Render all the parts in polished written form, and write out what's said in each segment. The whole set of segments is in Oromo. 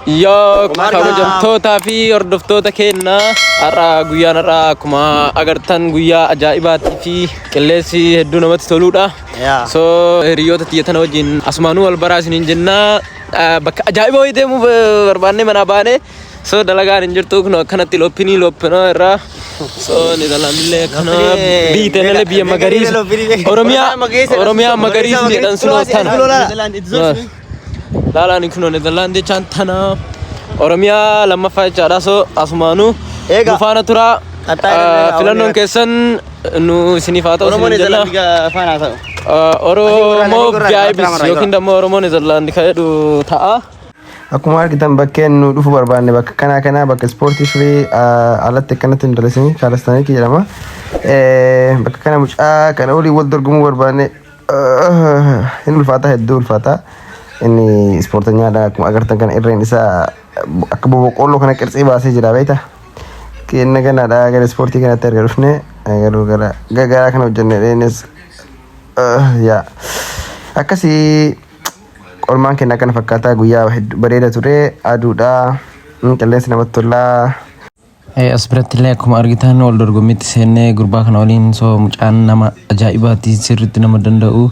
Yoo kabajamtootaa fi hordoftoota keenya, har'a guyyaan har'a akkuma agartan guyyaa ajaa'ibaatii fi qilleensi hedduu namatti toludha. So hiriyoota tiyya tana wajjin asumaanuu wal baraa isiniin jennaa. Bakka ajaa'iba wayii deemuuf barbaannee manaa baane. So dalagaan hin jirtu, kun akkanatti lophinii lophinoo irraa. So Neezerlaandillee akkana, biyyi teenallee biyya magariisa. Oromiyaa, Oromiyaa magariisni jedhan sunoo tana. Laalaan kun Neezerlaand jechaan tana Oromiyaa lammaffaa jechaadha. So asumaanuu Eega. nu faana turaa. Qaxxaa irra Filannoon keessan nu isiniif haa ta'u Oromoo isiniin jenna. Neezerlaand faana haa ta'u. Oromoo Asii vibes yookiin immoo Oromoo Neezerlaand kan jedhu ta'a. Akkuma argitan bakkeen nu dhufu barbaanne bakka kanaa kana, bakka ispoortii firii alatti akkanatti nu dalagsanii calisthenics jedhama. Bakka kana mucaa kana olii wal dorgomuu barbaanne hin ulfaata, hedduu ulfaata. Inni ispoortanyaadha, akkuma agartan kana irreen isaa akka boboqqoolloo kana qirtsii baasee jira, beektaa. Kenna kanaadha gara ispoortii kanatti erga dhufne garuu gara gagaraa kana hojjenne innis yaa akkasii. Qormaan keenya akkana fakkaataa, guyyaa hedduu bareeda ture, aduudha, qilleensi namatti tolaa. As biratti illee akkuma argitan wal dorgommiitti seennee gurbaa kana waliin. So mucaan nama ajaa'ibaati, sirriitti nama danda'u.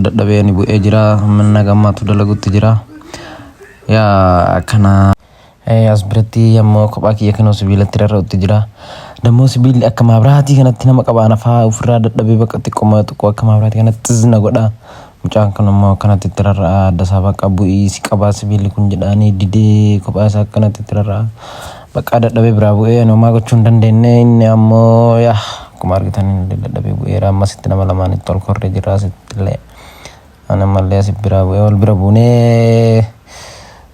Dadhabee ani bu'ee jira, mana gammaatu dalagutti jira. Yaa akkana. As biratti ammoo kophaa kiyya kanoo sibiilatti rarra'utti jira. Dammoo sibiilli akka maabiraatii kanatti nama qabaa, nafaa ofirraa dadhabee bakka xiqqoo xiqqoo akka maabiraatii kanatti xizna godha. Mucaan kun ammoo akkanatti itti rarra'a, adda isaa bakka bu'ii si qabaa sibiilli kun jedhaanii didee kophaa isaa akkanatti itti rarra'a. Bakka dadhabee biraa bu'ee ani homaa gochuu hin dandeenye, inni ammoo yaa akkuma argitan inni dadhabee bu'eera. Ammasitti nama lamaan itti ol korree jira asitti illee. Ani ammallee asi biraa bu'ee wal bira buunee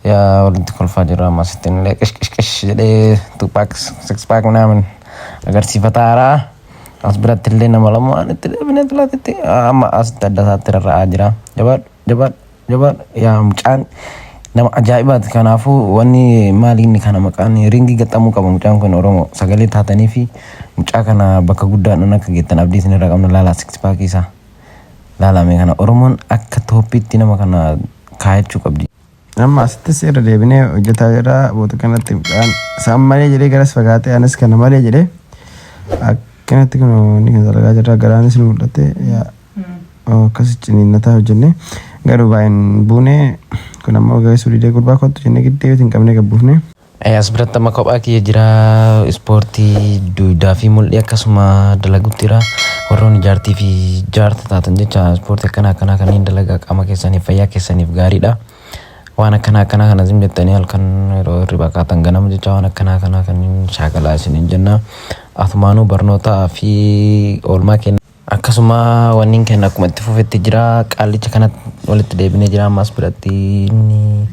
yaa walitti kolfaa jirra. Ammasitti illee qish qish qish jedhee two pack, six pack ምናምን agarsiifataara. As biratti illee nama lamaan itti deebinee filatetti amma asitti adda isaatti rarra'aa jira. Jabaadhu, jabaadhu, jabaadhu, yaa mucaan nama ajaa'ibaati. Kanaafuu wanni maali inni kana maqaan ringii gaxxamuu qaba mucaan kun. Oromoo sagalee taatanii fi mucaa kana bakka guddaadhaan akka geettan abdii isinirraa qabna. Laalaa six pack isaa laalame kana, Oromoon akka tooppiitti nama kana kaayachuu qabdi. Amma asittis irra deebinee hojjetaa jira. Boota kanatti mucaan isaan malee jedhee garas fagaatee, anis kana malee jedhee akkanatti kun inni kan dalagaa jira, garaanis nu mul'ate, yaa akkas ciniinnataa hojjenne garuu baay'een buune. Kun ammoo geessuu didee, gurbaa kottu jennee giddee hin qabnee gabbuufne. As biratti amma kophaa kiyya jira, ispoortii duudaa fi mul'ii akkasuma dalagutti jira. Warroonni jaartii fi jaarta taatan jecha ispoortii akkanaa akkanaa kanneen dalagaa, qaama keessaniif, fayyaa keessaniif gaariidha. Waan akkanaa akkanaa kana zim jettanii halkan yeroo hirribaa kaatan, ganama jecha waan akkanaa akkanaa kanneen shaakalaa isiniin jenna. Asumaanuu barnootaa fi oolmaa kenna. Akkasuma wanni kenna akkuma itti fufetti jira. Qaallicha kanatti walitti deebinee jira ammas biratti inni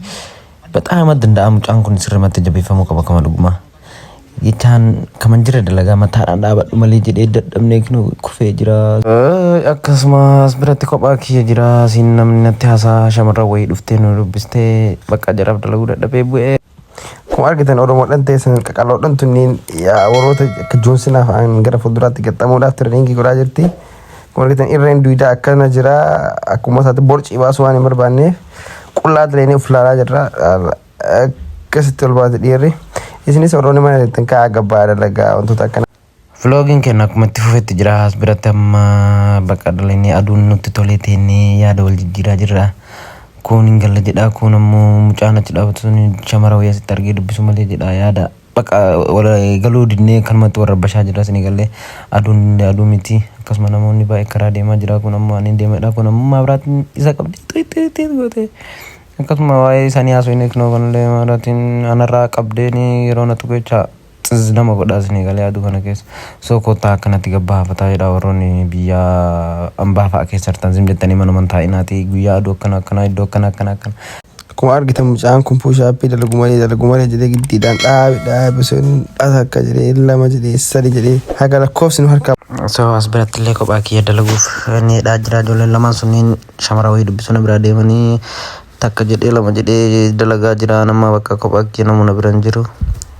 በጣም danda'a. Mucaan kun sirrimatti jabeeffamuu qaba kama dhuguma. Jechaan kaman jira dalagaa mataadhaan dhaabadhu malee jedhee dadhabnee kinu kufee jira. Akkasuma as biratti kophaa kiyya jira. Siin namni natti haasaa, shamarran wayii dhuftee nu dubbistee bakka jaraaf dalaguu dadhabee bu'ee. Akkuma argitan Oromoodhaan teessan qaqalloodhaan tunniin yaa warroota akka Joonsinaa fa'aan gara fuulduraatti gaxxamuudhaaf trainingii godhaa jirti. Akkuma argitan irreen duwidaa akkana jira, akkuma isaatti borcii baasuu waan hin barbaanneef qullaa daleenee of ilaalaa jirra. Akkasitti ol baate dhiirri. Isinis warroonni mana jettan kaa'aa gabbaa dalagaa wantoota akkana. Vlogiin keenya akkuma itti fufetti jira. As biratti amma bakka dalagnee aduun nutti tolee teennee yaada wal jijjiiraa jirra. Kun hin galla jedha, kun ammoo mucaan achi dhaabatu sun shamara wayii asitti argee dubbisu malee jedha, yaada bakka wal galuu dinnee kanumatti warra bashaa jira. Isin galee aduun illee aduu miti, akkasuma namoonni baay'ee karaa deemaa jira. Kun ammoo ani deemadha, kun ammoo maabiraatiin isa qabdi tuyi goote, akkasuma waa'ee isaanii haasofne. Kunoo kanallee maabiraatiin anarraa qabdeen yeroo na tuqu jecha xiz nama godhaa isin galee aduu kana keessa. So kottaa akkanatti gabbaa hafataa jedha. Warroonni biyya ambaa fa'a keessa jirtan zim jettanii manuman taa'inaati, guyyaa aduu akkana akkana, iddoo akkana akkana akkana. Akkuma argitan mucaan kun push-upii dalagu malee, dalagu malee jedhee giddiidhaan dhaabe dhaabe, sun akka jedhee lama jedhee sadi jedhee haga lakkoofsi nu harkaa. So as biratti illee kophaa kiyya dalaguuf ni dhaa jira. Ijoolleen lamaan sunniin shamara wayii dubbisuu na biraa deemanii, takka jedhee lama jedhee dalagaa jira. Nama bakka kophaa kiyya namu na bira hin jiru.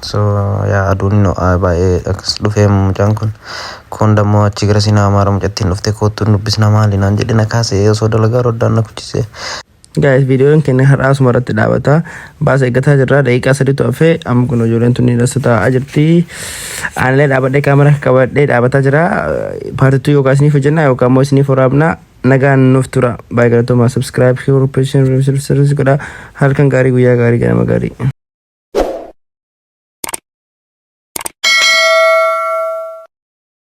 So yaa aduun ho'aa baay'ee akkas dhufee mucaan kun kun dammoo achi gara siinaa amaara mucattiin dhuftee, "Koottuun dubbisna, maali?" naan jedhe, na kaase, osoo dalagaa roddaan na kuchise. Guys, viidiyoon keenya har'aa asuma irratti dhaabata. Baasa eeggataa jirra. Daqiiqaa 3tu hafee. Amma kun ijoolleen tun dhasa taa'aa jirti. Aanillee dhaabadhee kaamera qabadhee dhaabataa jira. Part 2 yookaan isiniif hojjenna yookaan immoo isiniif waraabna. Nagaan nuuf tura. Baay'ee galatoomaa. Subscribe, share, godha. Halkan gaarii, guyyaa gaarii, ganama gaarii.